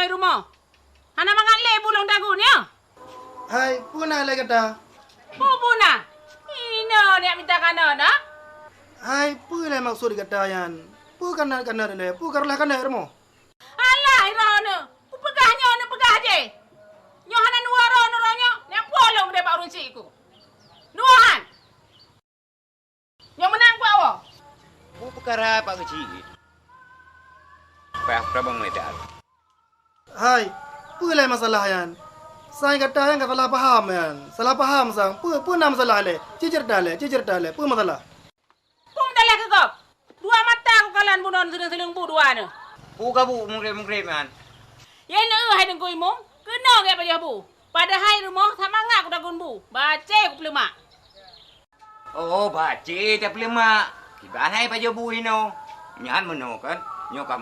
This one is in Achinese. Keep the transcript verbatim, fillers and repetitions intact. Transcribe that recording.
rumoh. Hana mangat lé bu lôn tagun, nyoe. Hai, peue na lé gata? Peue, peue na? Inoe neujak mita kanon, ha? Hai, peue lé maksud gata nyan? Peue kanon-kanon lé? Peue ka reulah kanon rumoh? Alah, droeneuh! Kupeugah nyoe neupeugah jih! Nyoe hana neuwoe droeneuh nyoe, neujak puwoe lôn keudeh bak ureueng chik ku. Neuwoe han! Nyoe meunan kuwoe. Peue peukara Pak Keuchik? Payah peurabang meuledak. Hai, peue lé masalah nyan? Sang gata nyan ka salah paham nyan. Salah paham sang. Peue, peue na masalah lé? Ci ceurita lé, ci ceurita lé. Peue masalah? Peue meudalah keu gob? Dua mata kukalon bunoe sileung-sileung bu dua nyoe. Peue ka bu meugreb-meugreb nyan? Yai lé hai Teungku Imum, keunoe gét pajoh bu. Padahai rumoh samangat kutagun bu. Bacé kupeuleumak. Oh, bacé tapeuleumak. Kiban hai pajoh bu inoe. Nyan meunoe kan? Nyoe ka